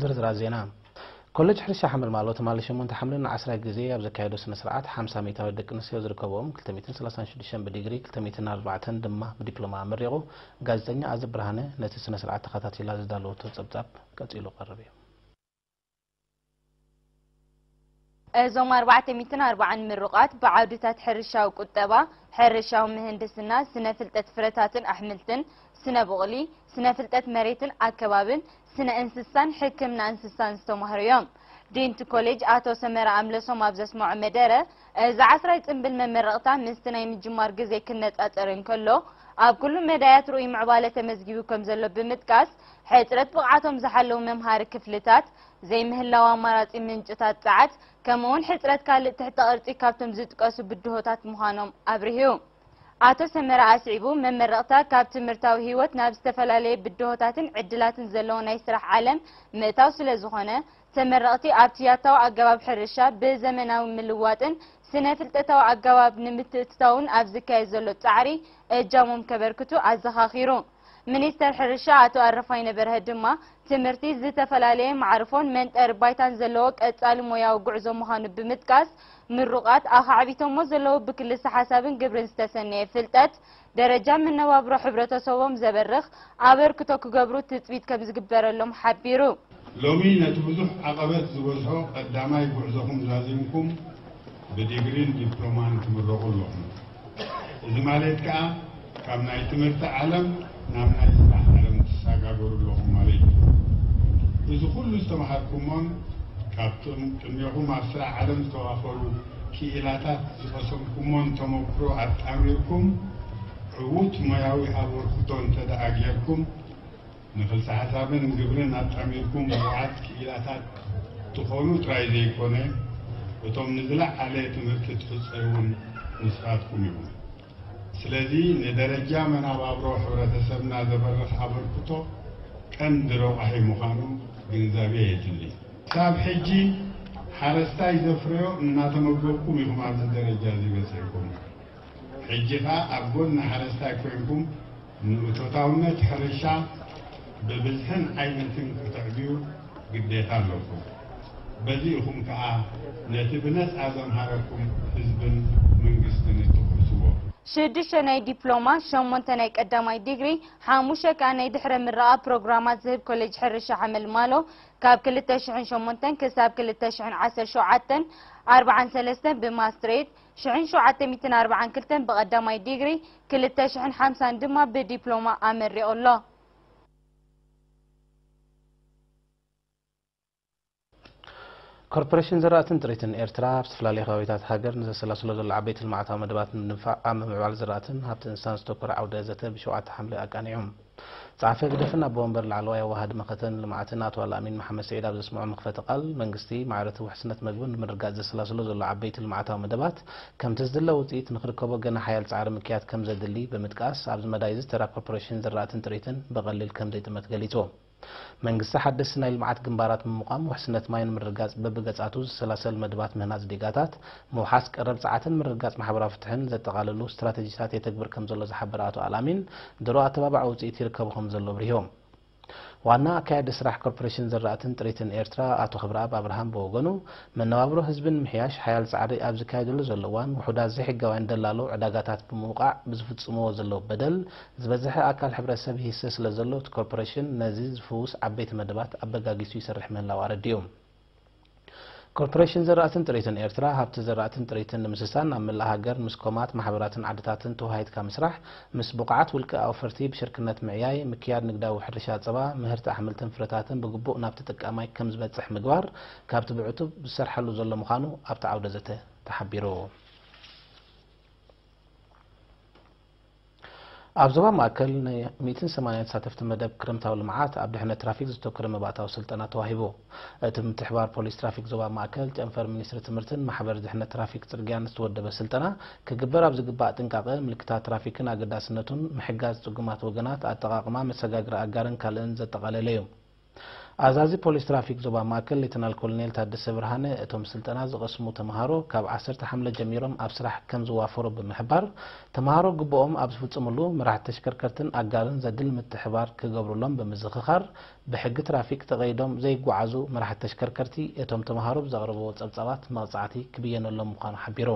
ዝርዝራት ዜና። ኮሌጅ ሕርሻ ሓመልማሎ ትማሊ ሸሞንተ ሓምለ ንዓስራይ ግዜ ኣብ ዘካየዶ ስነ ስርዓት ሓምሳ ሚእታዊት ደቂ ኣንስትዮ ዝርከብኦም ክልተ ሚእትን ሰላሳን ሽዱሽተን ብዲግሪ፣ ክልተ ሚእትን ኣርባዕተን ድማ ብዲፕሎማ ኣመሪቑ። ጋዜጠኛ ኣዘ ብርሃነ ነቲ ስነ ስርዓት ተኸታቲላ ዝዳለወቶ ጸብጻብ ቀጺሉ ቀርብ እዩ። እዞም ኣርባዕተ ሚእትን ኣርባዓን ምሩቓት ብዓውድታት ሕርሻዊ ቁጠባ፣ ሕርሻዊ ምህንድስና፣ ስነ ፍልጠት ፍረታትን ኣሕምልትን፣ ስነ ቡቕሊ፣ ስነ ፍልጠት መሬትን ኣከባብን፣ ስነ እንስሳን ሕክምና እንስሳን ዝተማህሩ እዮም። ዲንቲ ኮሌጅ ኣቶ ሰመረ ኣምለሶም ኣብ ዘስምዖ መደረ፣ እዚ ዓስራይ ጽንብል መመረቕታ ምስቲ ናይ ምጅማር ግዜ ክነጻጸር እንከሎ፣ ኣብ ኩሉ መዳያት ርኡይ ምዕባለ ተመዝጊቡ ከም ዘሎ ብምጥቃስ፣ ሕጽረት ብቕዓቶም ዝሓለዉ መምሃሪ ክፍልታት፣ ዘይምህላው ኣማራጺ ምንጭታት ጸዓት፣ ከምኡውን ሕጽረት ካልእ ትሕተ ቅርጺ ካብቶም ዝጥቀሱ ብድሆታት ምዃኖም ኣብሪሁ። ኣቶ ሰመረ ኣስዒቡ፣ መመረቕታ ካብ ትምህርታዊ ህይወት ናብ ዝተፈላለየ ብድሆታትን ዕድላትን ዘለዎ ናይ ስራሕ ዓለም ምእታው ስለ ዝኾነ፣ ተመረቕቲ ኣብቲ ያታዊ ኣገባብ ሕርሻ ብዘመናዊ ምልዋጥን ስነ ፍልጠታዊ ኣገባብ ንምትእትታውን ኣብ ዝካየድ ዘሎ ጻዕሪ እጃሞም ከበርክቱ ኣዘኻኺሩ። ሚኒስተር ሕርሻ ኣቶ ኣረፋይነ በርሀ ድማ፣ ትምህርቲ ዝተፈላለየ መዓርፎን መንጠሪ ባይታን ዘለዎ ቀጻሊ ሞያዊ ጉዕዞ ምዃኑ ብምጥቃስ፣ ምሩቓት ኣኻዕቢቶሞ ዘለዉ ብክልሰ ሓሳብን ግብርን ዝተሰነየ ፍልጠት፣ ደረጃ መነባብሮ ሕብረተሰቦም ዘበርኽ ኣበርክቶ ክገብሩ ትጽቢት ከም ዝግበረሎም ሓቢሩ። ሎሚ ነቲ ብዙሕ ዓቐበት ዝበዝሖ ቀዳማይ ጉዕዞኹም ዛዚምኩም ብዲግሪን ዲፕሎማን ትምረቑ ኣለኹም። እዚ ማለት ከኣ ካብ ናይ ትምህርቲ ዓለም ናብ ናይ ስራሕ ዓለም ትሰጋገሩ ኣለኹም ማለት እዩ። እዚ ኩሉ ዝተምሃርኩሞን ካብቶም ቅድሜኹም ኣብ ስራሕ ዓለም ዝተዋፈሩ ክኢላታት ዝቐሰምኩሞን ተመክሮ ኣጣሚርኩም ዕዉት ሞያዊ ኣበርክቶ እንተደኣ ጌርኩም ንክልሰ ሓሳብን ግብርን ኣጣሚርኩም ብቑዓት ክኢላታት ትኾኑ ጥራይ ዘይኮነ፣ እቶም ንዝለዓለ ትምህርቲ ትሕጸዩ እውን ንስኻትኩም ኢኹም። ስለዚ ንደረጃ መናባብሮ ሕብረተሰብና ዘበርኽ ኣበርክቶ ቀንዲ ረቋሒ ምዃኑ ግንዛቤ የድሊ። ክሳብ ሕጂ ሓረስታይ ዘፍረዮ እናተመገብኩም ኢኹም ኣብዚ ደረጃ እዚ በጺሕኩም። ሕጂ ኸኣ ኣብ ጎኒ ሓረስታይ ኮይንኩም ንእቶታውነት ሕርሻ ብብዝሕን ዓይነትን ከተዕብዩ ግዴታ ኣለኩም። በዚ ኢኹም ከኣ ነቲ ብነጻ ዘምሃረኩም ህዝብን መንግስትን እትኹስዎ። ሽዱሽተ ናይ ዲፕሎማ፣ ሸሞንተ ናይ ቀዳማይ ዲግሪ፣ ሓሙሽተ ከኣ ናይ ድሕረ ምረቓ ፕሮግራማት ዝህብ ኮሌጅ ሕርሻ ሓመልማሎ ካብ ክልተ ሽሕን ሸሞንተን ክሳብ ክልተ ሽሕን ዓሰርተ ሸውዓተን ኣርብዓን ሰለስተን ብማስትሬት ሽሕን ሸውዓተ ሚእትን ኣርብዓን ክልተን ብቐዳማይ ዲግሪ፣ ክልተ ሽሕን ሓምሳን ድማ ብዲፕሎማ ኣመሪቑ ኣሎ። ኮርፖሬሽን ዘራእትን ጥሪትን ኤርትራ ኣብ ዝተፈላለዩ ከባቢታት ሃገር ንዘሰላስሎ ዘሎ ዓበይቲ ልምዓታዊ መደባት ንምድንፋዕ ኣብ ምምዕባል ዘራእትን ሃብቲ እንስሳን ዝተኮረ ዓውደ ዘተ ብሸውዓተ ሓምለ ኣቃኒዑ። ጸሓፊ ህግደፍን ኣቦ ወንበር ላዕለዋይ ኣዋሃዲ መኸተን ልምዓትን ኣቶ ኣልኣሚን መሓመድ ስዒድ ኣብ ዘስምዖ መኽፈቲ ቃል፣ መንግስቲ ማዕረ እቲ ውሕስነት መግቢ ንምርግጋጽ ዘሰላስሎ ዘሎ ዓበይቲ ልምዓታዊ መደባት ከምቲ ዝድለ ውጽኢት ንኽርከቦ ገና ሓያል ጻዕሪ ምክያድ ከም ዘድሊ ብምጥቃስ፣ ኣብዚ መዳይ እዚ ተራ ኮርፖሬሽን ዘራእትን ጥሪትን ብቐሊል ከም ዘይጥመት ገሊጹ። መንግስቲ ሓደስቲ ናይ ልምዓት ግንባራት ብምቋም ውሕስነት ማይ ንምርግጋጽ በብገጻቱ ዝሰላሰል መደባት ምህናጽ ዲጋታት፣ ምውሓስ ቀረብ ጸዓትን ምርግጋጽ ማሕበራዊ ፍትሕን ዘጠቓልሉ ስትራተጂታት የተግብር ከምዘሎ ዝሓበረ ኣቶ ኣልኣሚን፣ ድሮ ኣተባባዒ ውጽኢት ይርከቦ ከምዘሎ ኣብሪሆም። ዋና ኣካያዲ ስራሕ ኮርፖሬሽን ዘራእትን ጥሪትን ኤርትራ ኣቶ ክብረኣብ ኣብርሃም ብወገኑ፣ መነባብሮ ህዝቢ ንምሕያሽ ሓያል ጻዕሪ ኣብ ዝካየደሉ ዘሎ እዋን፣ ውሑዳት ዘይሕጋውያን ደላሎ ዕዳጋታት ብምውቃዕ ብዝፍጽምዎ ዘለዉ በደል፣ ዝበዝሐ ኣካል ሕብረተሰብ ይህሰ ስለ ዘሎ፣ እቲ ኮርፖሬሽን ነዚ ዝፍውስ ዓበይቲ መደባት ኣበጋጊሱ ይሰርሕ ምህላዉ ኣረዲኡ። ኮርፖሬሽን ዘራእትን ጥሪትን ኤርትራ፣ ሃብቲ ዘራእትን ጥሪትን ንምስሳን፣ ኣብ መላእ ሃገር ምስ ኮማት፣ ማሕበራትን ዓድታትን ተወሃሂድካ ምስራሕ፣ ምስ ብቑዓት ውልቀ ኣውፈርቲ ብሽርክነት ምዕያይ፣ ምክያድ ንግዳዊ ሕርሻ ጸባ፣ ምህርቲ ኣሕምልትን ፍረታትን ብግቡእ ናብ ተጠቃማይ ከም ዝበጽሕ ምግባር፣ ካብቲ ብዕቱብ ዝሰርሓሉ ዘሎ ምዃኑ ኣብቲ ዓውደ ዘተ ተሓቢሩ። ኣብ ዞባ ማእከል ን ሚእትን ሰማንያን ተሳተፍቲ መደብ ክረምታዊ ልምዓት ኣብ ድሕነት ትራፊክ ዘተኮረ መባእታዊ ስልጠና ተዋሂቡ። እቲ ብምትሕብባር ፖሊስ ትራፊክ ዞባ ማእከል፣ ጨንፈር ሚኒስትሪ ትምህርትን ማሕበር ድሕነት ትራፊክ ጽርግያን ዝተወደበ ስልጠና፣ ክግበር ኣብ ዝግባእ ጥንቃቐ፣ ምልክታት ትራፊክን ኣገዳስነቱን፣ ምሕጋዝ ጽጉማት ወገናት፣ ኣጠቓቕማ መሰጋገሪ ኣጋርን ካልእን ዘጠቓለለ እዩ። ኣዛዚ ፖሊስ ትራፊክ ዞባ ማእከል ሌተናል ኮሎኔል ታደሰ ብርሃነ፣ እቶም ስልጠና ዝቐስሙ ተምሃሮ ካብ ዓሰርተ ሓምለ ጀሚሮም ኣብ ስራሕ ከም ዝዋፈሩ ብምሕባር፣ ተምሃሮ ግብኦም ኣብ ዝፍጽምሉ መራሕቲ ተሽከርከርትን ኣጋርን ዘድሊ ምትሕባር ክገብሩሎም ብምዝኽኻር፣ ብሕጊ ትራፊክ ተቐይዶም ዘይጓዓዙ መራሕቲ ተሽከርከርቲ እቶም ተምሃሮ ብዘቕረብዎ ጸብጻባት መቕጻዕቲ ክብየነሎም ምዃኑ ሓቢሩ።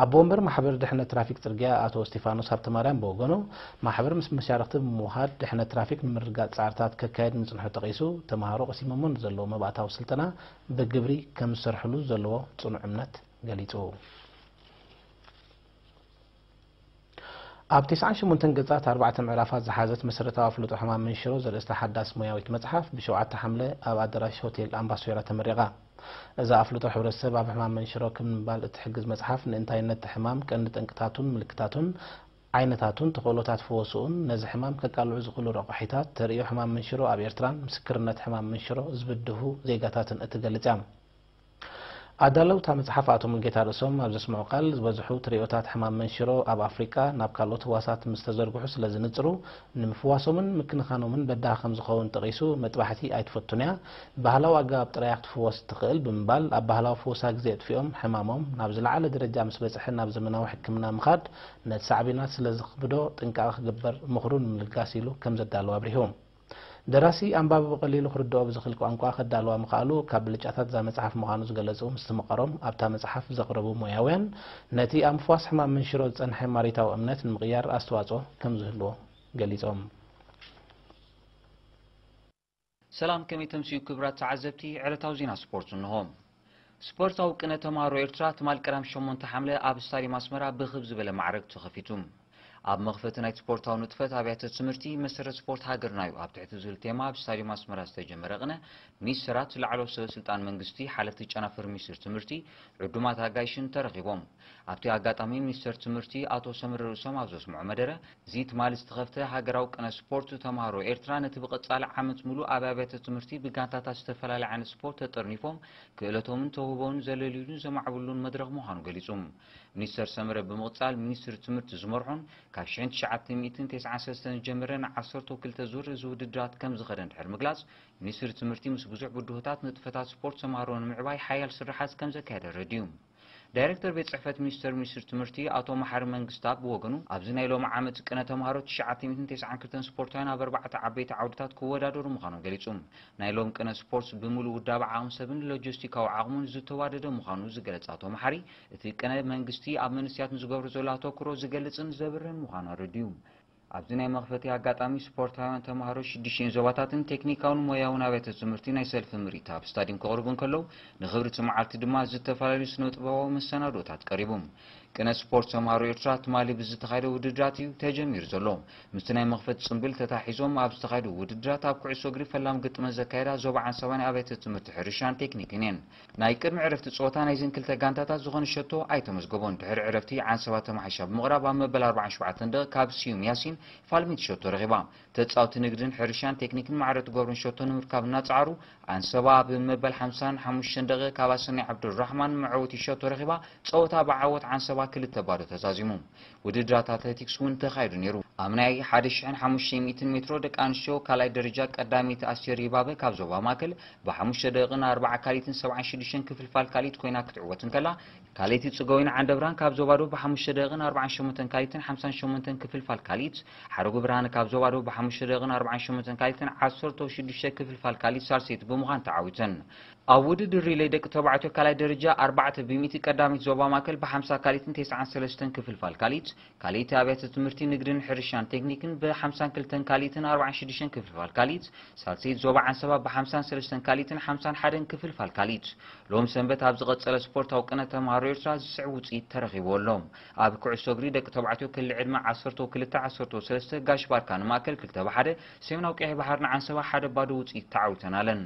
ኣቦ ወንበር ማሕበር ድሕነት ትራፊክ ጽርግያ ኣቶ እስቲፋኖስ ሃብተማርያም ብወገኑ፣ ማሕበር ምስ መሻርኽቲ ብምውሃድ ድሕነት ትራፊክ ንምርግጋጽ ጻዕርታት ከካየድ ምጽንሑ ጠቒሱ፣ ተምሃሮ ቀሲሞሞ ንዘለዉ መባእታዊ ስልጠና ብግብሪ ከም ዝሰርሕሉ ዘለዎ ጽኑዕ እምነት ገሊጹ። ኣብ ተስዓን ሸሞንተን ገጻት ኣርባዕተ ምዕራፋት ዝሓዘት መሰረታዊ ኣፍልጦ ሕማም መንሽሮ ዘርእስታ ሓዳስ ሞያዊት መጽሓፍ ብሸውዓተ ሓምለ ኣብ ኣዳራሽ ሆቴል ኣምባሶራ ተመሪቓ። እዛ ኣፍልጦ ሕብረተሰብ ኣብ ሕማም መንሽሮ ከም ንምባል እትሕግዝ መጽሓፍ፣ ንእንታይነት እቲ ሕማም፣ ቀንዲ ጠንቅታቱን ምልክታቱን፣ ዓይነታቱን ተኽእሎታት ፈወስኡን፣ ነዚ ሕማም ከቃልዑ ዝኽእሉ ረቋሒታት፣ ተርእዮ ሕማም መንሽሮ ኣብ ኤርትራን ምስክርነት ሕማም መንሽሮ ዝብድሁ ዜጋታትን እትገልጽ እያ። ኣዳለውታ መጽሓፍ ኣቶ ሙሉጌታ ርእሶም ኣብ ዘስምዑ ቃል፣ ዝበዝሑ ትርእዮታት ሕማም መንሽሮ ኣብ ኣፍሪቃ ናብ ካልኦት ህዋሳት ምስ ተዘርግሑ ስለ ዝንጽሩ፣ ንምፍዋሶምን ምክንኻኖምን በዳሂ ከም ዝኸውን ጠቒሱ፣ መጥባሕቲ ኣይትፈቱን እያ፣ ባህላዊ ኣገባብ ጥራይ እያ ክትፍወስ እትኽእል ብምባል፣ ኣብ ባህላዊ ፈወሳ ግዜ ኣጥፊኦም ሕማሞም ናብ ዝለዓለ ደረጃ ምስ በጽሐ ናብ ዘመናዊ ሕክምና ምኻድ ነቲ ሳዕቤናት ስለ ዘኽብዶ ጥንቃቐ ክግበር ምኽሩ ንምልጋስ ኢሉ ከም ዘዳለወ ኣብሪሁ። ደራሲ ኣንባቢ ብቐሊሉ ክርድኦ ብዝኽእል ቋንቋ ከዳልዋ ምኽኣሉ ካብ ብልጫታት እዛ መጽሓፍ ምዃኑ ዝገለጹ ምስትምቓሮም፣ ኣብታ መጽሓፍ ዘቕረቡ ሞያውያን ነቲ ኣብ ምፍዋስ ሕማም መንሽሮ ዝጸንሐ ማሪታዊ እምነት ንምቕያር ኣስተዋጽኦ ከም ዝህልዎ ገሊጾም። ሰላም፣ ከመይ ተምስዩ ክቡራት ተዓዘብቲ? ዕለታዊ ዜና ስፖርት እንሆ። ስፖርታዊ ቅነ ተምሃሮ ኤርትራ ትማል ቀዳም ሸሞንተ ሓምለ ኣብ ስታድየም ኣስመራ ብኽብ ዝበለ ማዕረግ ተኸፊቱ። ኣብ መኽፈቲ ናይቲ ስፖርታዊ ንጥፈት ኣብያተ ትምህርቲ መሰረት ስፖርት ሃገርና እዩ ኣብ ትሕቲ ዝብል ቴማ ኣብ ስታድየም ኣስመራ ዝተጀመረ ቅነ፣ ሚኒስተራት፣ ላዕለዎት ሰበ ስልጣን መንግስቲ፣ ሓለፍቲ ጨናፍር ሚኒስትሪ ትምህርቲ፣ ዕዱማት ኣጋይሽን ተረኺቦም። ኣብቲ ኣጋጣሚ ሚኒስተር ትምህርቲ ኣቶ ሰመረ ርእሶም ኣብ ዘስምዖ መደረ፣ እዚ ትማሊ ዝተኸፍተ ሃገራዊ ቅነ ስፖርት ተምሃሮ ኤርትራ ነቲ ብቐጻሊ ዓመት ሙሉእ ኣብ ኣብያተ ትምህርቲ ብጋንታታት ዝተፈላለየ ዓይነት ስፖርት ተጠርኒፎም ክእለቶምን ተውህቦምን ዘለልዩሉን ዘማዕብሉሉን መድረኽ ምዃኑ ገሊጹ። ሚኒስተር ሰመረ ብምቕጻል ሚኒስትሪ ትምህርቲ ዝመርሖን ካብ ሽሕን ትሽዓተ ሚእትን ተስዓን ሰለስተን ዝጀመረ ንዓሰርተው ክልተ ዙር እዚ ውድድራት ከም ዝኸደ እንድሕር ምግላጽ፣ ሚኒስትሪ ትምህርቲ ምስ ብዙሕ ብድሆታት ንጥፈታት ስፖርት ተምሃሮ ንምዕባይ ሓያል ስርሓት ከም ዘካየደ ኣረዲኡ። ዳይሬክተር ቤት ጽሕፈት ሚኒስተር ሚኒስትሪ ትምህርቲ ኣቶ መሓሪ መንግስታብ ብወገኑ፣ ኣብዚ ናይ ሎሚ ዓመት ቅነ ተምሃሮ ትሽዓተ ሚእትን ተስዓን ክልተን ስፖርታውያን ኣብ ኣርባዕተ ዓበይቲ ዓውድታት ክወዳደሩ ምዃኖም ገሊጹ። ናይ ሎም ቅነ ስፖርት ብምሉእ ውዳበ ዓቕሚ ሰብን ሎጂስቲካዊ ዓቕሙን ዝተዋደደ ምዃኑ ዝገለጸ ኣቶ መሓሪ፣ እቲ ቅነ መንግስቲ ኣብ መንእሰያት ንዝገብሮ ዘሎ ኣተኩሮ ዝገልጽን ዘብርህን ምዃኑ ኣረዲኡ። ኣብዚ ናይ መኽፈቲ ኣጋጣሚ ስፖርታውያን ተምሃሮ ሽዱሽተን ዞባታትን ቴክኒካውን ሞያውን ኣብያተ ትምህርቲ ናይ ሰልፊ ምርኢት ኣብ ስታድየም ከቕርቡ እንከለዉ፣ ንኽብሪ እቲ መዓልቲ ድማ ዝተፈላለዩ ስነ ጥበባዊ መሰናድኦታት ቀሪቡ። ቅነ ስፖርት ተምሃሮ ኤርትራ ትማሊ ብዝተኻየደ ውድድራት እዩ ተጀሚሩ ዘሎ። ምስቲ ናይ መኽፈቲ ጽምብል ተታሒዞም ኣብ ዝተኻየዱ ውድድራት ኣብ ኩዕሶ እግሪ ፈላሚ ግጥመ ዘካየዳ ዞባ ዓንሰባ ናይ ኣብያተ ትምህርቲ ሕርሻን ቴክኒክን እየን። ናይ ቅድሚ ዕረፍቲ ጸወታ ናይዘን ክልተ ጋንታታት ዝኾነ ሸቶ ኣይተመዝገቦን። ድሕሪ ዕረፍቲ ዓንሰባ ተማሓይሻ ብምቕራብ ኣብ መበል ኣርባዓን ሸውዓተን ደቂቕ ካብ ስዩም ያሲን ፋልሚት ሸቶ ረኺባ። ተጻወቲ ንግድን ሕርሻን ቴክኒክን ማዕረ ትገብሮን ሸቶ ንምርካብ እናጸዓሩ፣ ዓንሰባ ኣብ መበል ሓምሳን ሓሙሽተን ደቂቕ ካብ ኣሰናይ ዓብዱራሕማን መዐወቲ ሸቶ ረኺባ ጸወታ ብዓወት ዓንሰባ ክልተ ባዶ ተዛዚሙ። ውድድራት ኣትሌቲክስ እውን ተኻይዱ ነይሩ። ኣብ ናይ ሓደ ሽሕን ሓሙሽተ ሚእትን ሜትሮ ደቂ ኣንስትዮ ካልኣይ ደረጃ ቀዳመይቲ ኣስቴር ይባበ ካብ ዞባ ማእከል ብሓሙሽተ ደቂቕን ኣርባዓ ካልኢትን ሰብዓን ሽዱሽተን ክፍልፋል ካልኢት ኮይና ክትዕወት እንከላ፣ ካልኣይቲ ጽገወይኒ ዓንደብራን ካብ ዞባ ደቡብ ብሓሙሽተ ደቂቕን ኣርባዓን ሸሞንተን ካልኢትን ሓምሳን ሸሞንተን ክፍልፋል ካልኢት፣ ሓረጉ ብርሃነ ካብ ዞባ ደቡብ ብሓሙሽተ ደቂቕን ኣርባዓን ሸሞንተን ካልኢትን ዓሰርተ ሽዱሽተ ክፍልፋል ካልኢት ሳልሰይቲ ብምዃን ተዓዊተን። ኣብ ውድድር ሪሌይ ደቂ ተባዕትዮ ካልኣይ ደረጃ ኣርባዕተ ብሚእቲ ቀዳመይቲ ዞባ ማእከል ብሓምሳ ካልኢትን ተስዓን ሰለስተን ክፍልፋል ካልኢት፣ ካልኣይቲ ኣብያተ ትምህርቲ ንግድን ሕርሻን ቴክኒክን ብሓምሳን ክልተን ካልኢትን ኣርባዓን ሽዱሽተን ክፍልፋል ካልኢት፣ ሳልሰይቲ ዞባ ዓንሰባ ብሓምሳን ሰለስተን ካልኢትን ሓምሳን ሓደን ክፍልፋል ካልኢት። ሎም ሰንበት ኣብ ዝቐጸለ ስፖርታዊ ቅነ ተምሃሮ ኤርትራ ዝስዕብ ውጽኢት ተረኺቡ ኣሎ። ኣብ ኩዕሶ እግሪ ደቂ ተባዕትዮ ክሊ ዕድመ ዓሰርተ ክልተ ዓሰርተ ሰለስተ ጋሽ ባርካ ንማእከል ክልተ ብሓደ፣ ሰሜናዊ ቀይሕ ባሕሪ ንዓንሰባ ሓደ ባዶ ውጽኢት ተዓዊተን ኣለን።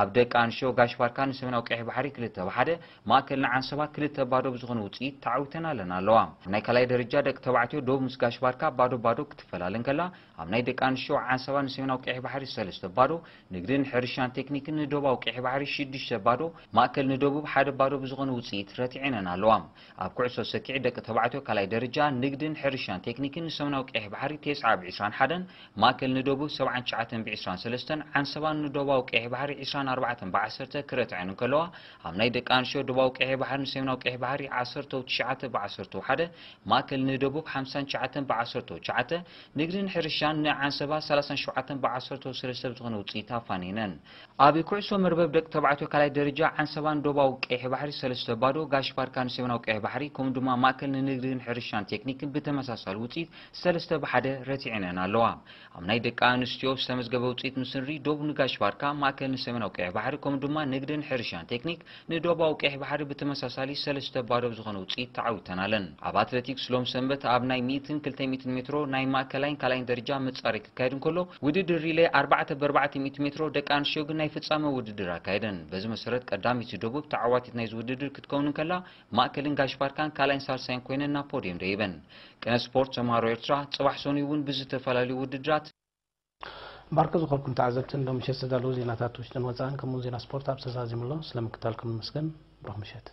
ኣብ ደቂ ኣንስትዮ ጋሽ ባርካ ንሰሜናዊ ቀይሕ ባሕሪ ክልተ ብሓደ፣ ማእከል ንዓንሰባ ክልተ ባዶ ብዝኾነ ውጽኢት ተዓዊተን ኣለና ኣለዋ። ኣብ ናይ ካልኣይ ደረጃ ደቂ ተባዕትዮ ዶብ ምስ ጋሽ ባርካ ባዶ ባዶ ክትፈላለ እንከላ፣ ኣብ ናይ ደቂ ኣንስትዮ ዓንሰባ ንሰሜናዊ ቀይሕ ባሕሪ ሰለስተ ባዶ፣ ንግድን ሕርሻን ቴክኒክን ንዶባዊ ቀይሕ ባሕሪ ሽዱሽተ ባዶ፣ ማእከል ንደቡብ ሓደ ባዶ ብዝኾነ ውፅኢት ረቲዐነን ኣለዋ። ኣብ ኩዕሶ ሰኪዕ ደቂ ተባዕትዮ ካልኣይ ደረጃ ንግድን ሕርሻን ቴክኒክን ንሰሜናዊ ቀይሕ ባሕሪ ተስዓ ብ ዕስራን ሓደን፣ ማእከል ንደቡብ ሰብዓን ትሽዓተን ብ ዕስራን ሰለስተን፣ ዓንሰባን ንዶባዊ ቀይሕ ባሕሪ ዕስራን ኣርባዕተን ብ ዓሰርተ ክረትዐን እንከለዋ፣ ኣብ ናይ ደቂ ኣንስትዮ ዶባዊ ቀይሕ ባሕሪ ንሰሜናዊ ቀይሕ ባሕሪ ዓሰርተ ትሽዓተ ብ ዓሰርተ ሓደ፣ ማእከል ንደቡብ ሓምሳን ትሽዓተን ብ ዓሰርተ ትሽዓተ፣ ንግድን ሕርሻን ንዓንሰባ ሰላሳን ሸውዓተን ብ ዓሰርተ ሰለስተ ብዝኾነ ውፅኢት ኣፋኒነን። ኣብ ኩዕሶ መርበብ ደቂ ተባዕትዮ ካልኣይ ደረጃ ዓንሰባን ዶባዊ ቀይሕ ባሕሪ ሰለስተ ባዶ፣ ጋሽ ባርካ ንሰሜናዊ ቀይሕ ባሕሪ ከምኡ ድማ ማእከል ንንግድን ሕርሻን ቴክኒክን ብተመሳሳሊ ውፅኢት ሰለስተ ብ ሓደ ረቲዐነን ኣለዋ። ኣብ ናይ ደቂ ኣንስትዮ ዝተመዝገበ ውፅኢት ምስ ንርኢ ዶብ ንጋሽ ባርካ፣ ማእከል ንሰሜናዊ ቀይሕ ባሕሪ ከምኡ ድማ ንግድን ሕርሻን ቴክኒክ ንዶባዊ ቀይሕ ባሕሪ ብተመሳሳሊ ሰለስተ ባዶ ብዝኾነ ውፅኢት ተዓዊተን ኣለን። ኣብ ኣትሌቲክስ ሎም ሰንበት ኣብ ናይ ሚእትን ክልተ ሚእትን ሜትሮ ናይ ማእከላይን ካልኣይን ደረጃ መጻረይ ክካየድ እንከሎ፣ ውድድር ሪሌ ኣርባዕተ ብ ኣርባዕተ ሚእቲ ሜትሮ ደቂ ኣንስትዮ ግን ናይ ፍጻመ ውድድር ኣካየደን። በዚ መሰረት ቀዳመይቲ ደቡብ ተዓዋቲት ናይዚ ውድድር ክትከውን እንከላ፣ ማእከልን ጋሽ ባርካን ካልኣይን ሳልሳይን ኮይነን ናብ ፖድየም ደይበን። ቅነ ስፖርት ተምሃሮ ኤርትራ ጽባሕ ሰኑይ እውን ብዝተፈላለዩ ውድድራት ባርክ ዝኾንኩም ተዓዘብትን ሎም ምሸት ዝተዳለዉ ዜናታት ውሽጥን ወጻእን ከምኡ ዜና ስፖርት ኣብ ተዛዚሙሎ ስለምክታልኩም ንመስገን። ብሩኽ ምሸት።